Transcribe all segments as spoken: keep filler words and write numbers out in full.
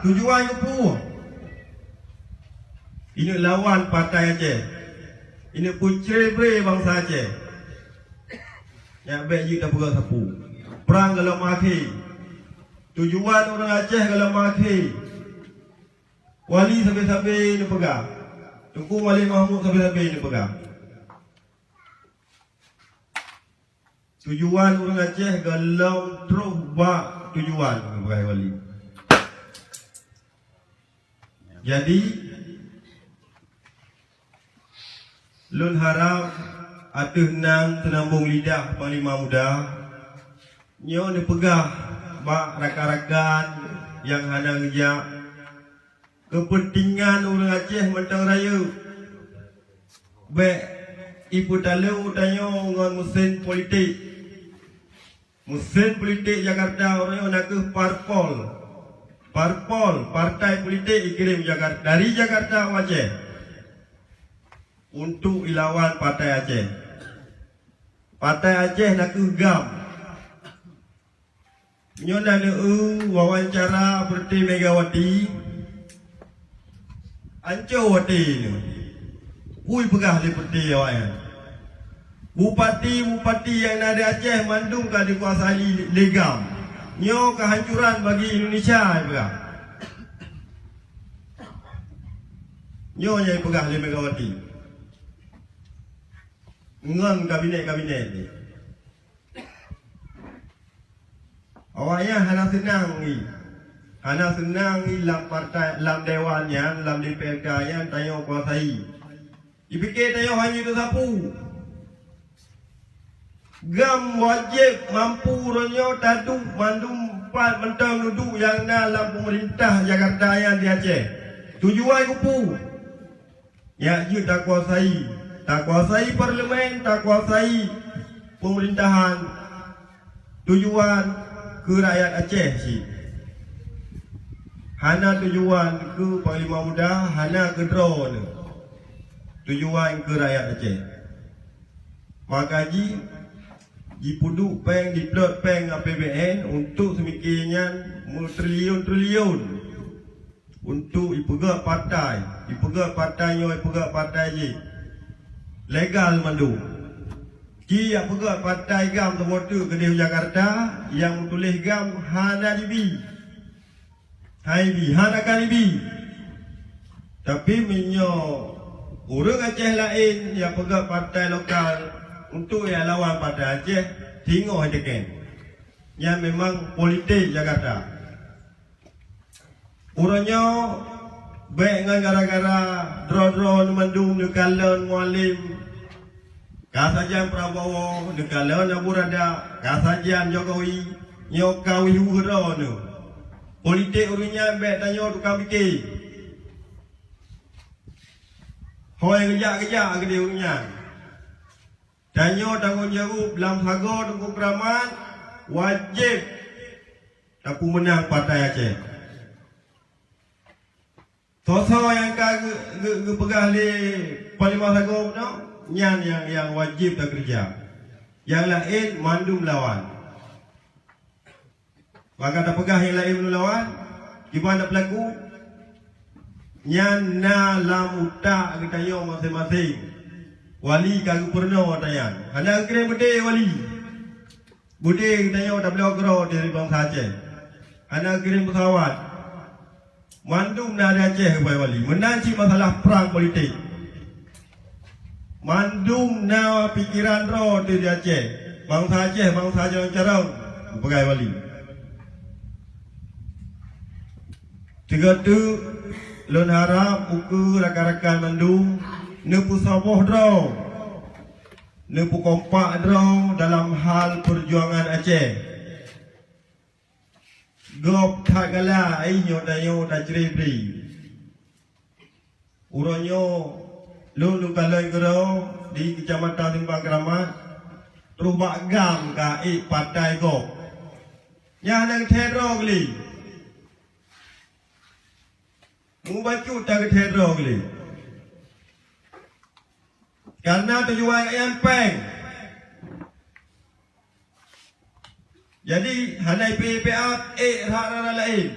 Tujuan keupeue? Ineuk lawan Partai Aceh. Ineuk peucre-bre bansa Aceh. Nyak bèk jeuet tapeugah sapeue. Prang goh lom akhé. Tujuan ureueng Aceh goh lom akhé. Wali sabe-sabe neupeugah. Teungku Malék Mahmud sabe-sabe neupeugah. Tujuan ureueng Aceh goh lom troh bak tujuan, neupeugah Wali. Jadi, lôn harab ateueh nan seunambong lidah Panglima Muda, nyoe neupeugah bak rakan-rakan nyang hana geujak, keupeuntengan ureueng Aceh mantong rayeuk. Bèk ipeutalo tanyoe ngon meusén politik. Meusén politik Jakarta uroe nyoe nakeuh parpol. Parpol, partai politik ikirém Jakarta, dari Jakarta u Aceh untuk ilawan Partai Aceh. Partai Aceh nakeuh GAM. Nyoe na neueu wawancara Peureutih Megawati. Anco watée nyoe. Peue ipeugah lé Peureutih awaknyan? Bupati-bupati nyang na di Aceh mandum ka dikuasai lé GAM. Nyoe keuhancuran bagi Indonesia, ipeugah. Nyoe nyang ipeugah lé Megawati ngon kabinet-kabinet jih. Awaknyan hana seunang ié. Hana seunang ié lam partai, lam dewan nyan, lam D P R K nyan tanyoe kuasai. Jipike tanyoe hana teusapu. GAM wajéb mampu uroe nyoe taduek mandum pat mantong duduek nyang na lam peumeurintah Jakarta nyan di Aceh. Tujuan keupeue? Nyak jeuet takuasai, takuasai parlemen, takuasai pemerintahan. Tujuan keu rakyat Aceh cit. Hana tujuan keu Panglima Muda, hana keu droeneuh. Tujuan keu rakyat Aceh. Maka jih jipeuduek péng, jiplot péng A P B N untuk seumike nyan meutriliun-triliun. Untuk ipeugét partai, ipeugét partai nyoe, ipeugét partai jih. Legal mandum. Ci jak peugét partai GAM saboh teuk keudeh u Jakarta, nyang meutuléh GAM hana jibi. Hana jibi, hana akan jibi. Tapi meunyoe ureuëng Aceh laén jak peugét partai lokal untuk jak lawan partai Aceh, singoh iteken. Nyan memang politik Jakarta. Uroe nyoe, bék ngon gara-gara droe-droe mandum neukalon Mualem, ka sajan Prabowo, neukalon Abu Rada, ka sajan Jokowi, nyoe ka wih uroe nyoe. Politik ureuëng nyan bék tanyoe tukang pike. Hôi geujak-geujak keudeh ureuëng nyan. Tanyoe tanggong jaweueb lam sagoe Teungku Keuramat, wajéb tapeumeunang Partai Aceh. Soe-soe nyang ka geu-, geu-, geupeugah lé Panglima Sagoe bunoe, nyan nyang, nyang wajéb takeureuja. Nyang laén mandum lawan. Maka tapeugah nyang laén meulawan, kiban tapeulaku, nyan na lam utak geutanyoe maséng-maséng. Wali ka geupeurunoe ata nyan. Hana geukirém beudé wali. Beudé geutanyoe tabloe keudroe dari bansa Aceh. Hana geukirém peusawat. Mandum na di Aceh, upai wali. Meunan cit masalah prang politik. Mandum na pikeran droe teuh di Aceh. Bansa Aceh, bansa jaroe-jaroe, upai wali. Sigoe teuk lôn harab ukeue rakan-rakan mandum neupeusaboh droe, neupeukompak droe dalam hal peujuangan Aceh. Gob that galak, ai nyoe tanyoe tacre-bre. Uroe nyoe lôn lôn kalon keudroe di Keucamatan Simpang Keuramat, troh bak GAM ka ék partai gob. Nyan hana geuthèe droe keu lé. Mubacut that geuthèe droe keu lé. Kareuna tujuan nyan péng. Jadi, hana ipe-ipe ap, ék that rara laén.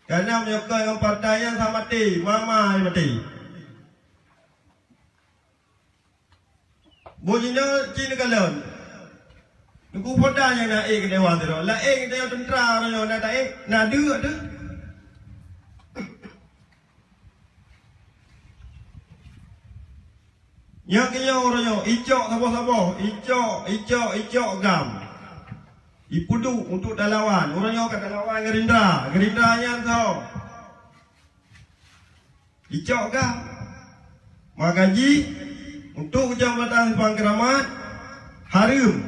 Karena meunyoe kon ngon partai nyan sa maté, mama maté. Boh jinoe cit neukalon. Teungku Polda nyang na ék keu dewan sidroe. Laén keu dewan teuntra uroe nyoe na taék, na deuk teuh. Nyang keunyoe uroe nyoe, icok saboh-saboh, icok, icok, icok GAM. Ipeuduek untuk talawan. Uroe nyoe ka talawan Gerindra. Gerindra nyan soe? Icok GAM. Maka jih, untuk Keucamatan Simpang Keramat, hareuem.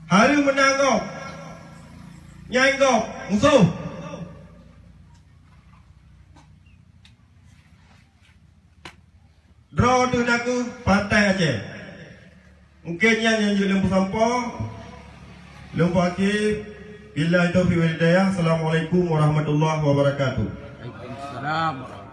Hareuem meunang gob. Nyan gob, musoh. Droe teuh nakeuh Partai Aceh. Mungken nyan nyang jeuet lôn peusampoe. Lôn peuakhé, billahi taufiq wal hidayah. Assalamualaikum warahmatullahi wabarakatuh. Waalaikumsalam.